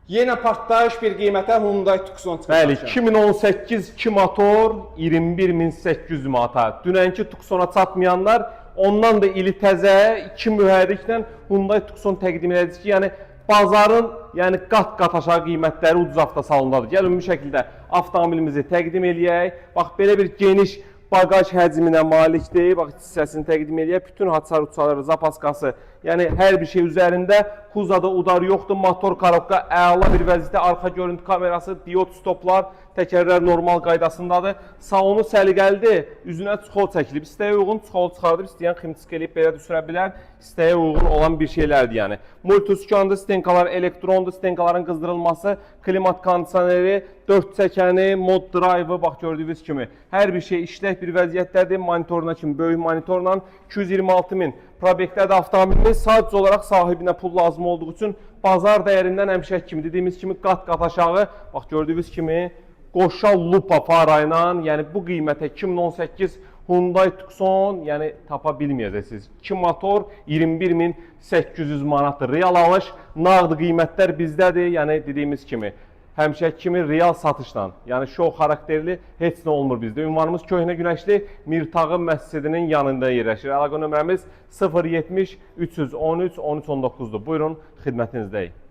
Yenə partlayış bir qiymətə Hyundai Tucson çıxır. Bəli, 2018 2 motor 21.800 manata. Dünənki Tucsona çatmayanlar ondan da ili təzə 2 mühərriklə Hyundai Tucson təqdim edəcək ki, yəni bazarın, yəni qat-qat aşağı qiymətləri ucuz avtosalondadır. Gəl ümumi şəkildə avtomobilimizi təqdim eləyək. Bax, belə bir geniş baqaj həcminə malikdir. Bax, hissəsini təqdim eləyək. Bütün haçar uçarları, zapaskası, yəni hər bir şey üzərində. Kuzada udar yoxdur. Motor korobka əla bir vəziyyətdə. Arxa görüntü kamerası, diod stoplar, təkərlər normal qaydasındadır. Salonu səliqəlidir. Üzünə çuxol çəkilib. İstəyə uyğun çuxol çıxardıb, istəyən ximçik eləyib belə düşürə bilər. İstəyə uyğun olan bir şeylərdir yəni. Multiskandır, stenkalar elektrondur, stenkaların qızdırılması, klimat kondisioneri, 4 çəkəni, mod drive-ı, bax gördüyünüz kimi hər bir şey işlək bir vəziyyətdədir. Monitoruna kimi böyük monitorla 226 min probekdədir avtomobilimiz. Sadəcə olaraq sahibinə pul lazım olduğu üçün bazar dəyərindən həmişə kimi dediyimiz kimi qat-qat aşağı. Bax gördüyünüz kimi qoşa lupa fara ilə, yəni bu qiymətə 2018 Hyundai Tucson, yəni tapa bilməyəcəksiniz. 2 motor 21.800 manatdır. Real alış, nağd qiymətlər bizdədir. Yəni dediyimiz kimi həmişə kimi real satışla, yəni şou xarakterli heç nə olmur bizdə. Ünvanımız Köhnə Günəşli Mirtağı məscidinin yanında yerləşir. Əlaqə nömrəmiz 070 313 13 19-dur. Buyurun, xidmətinizdəyik.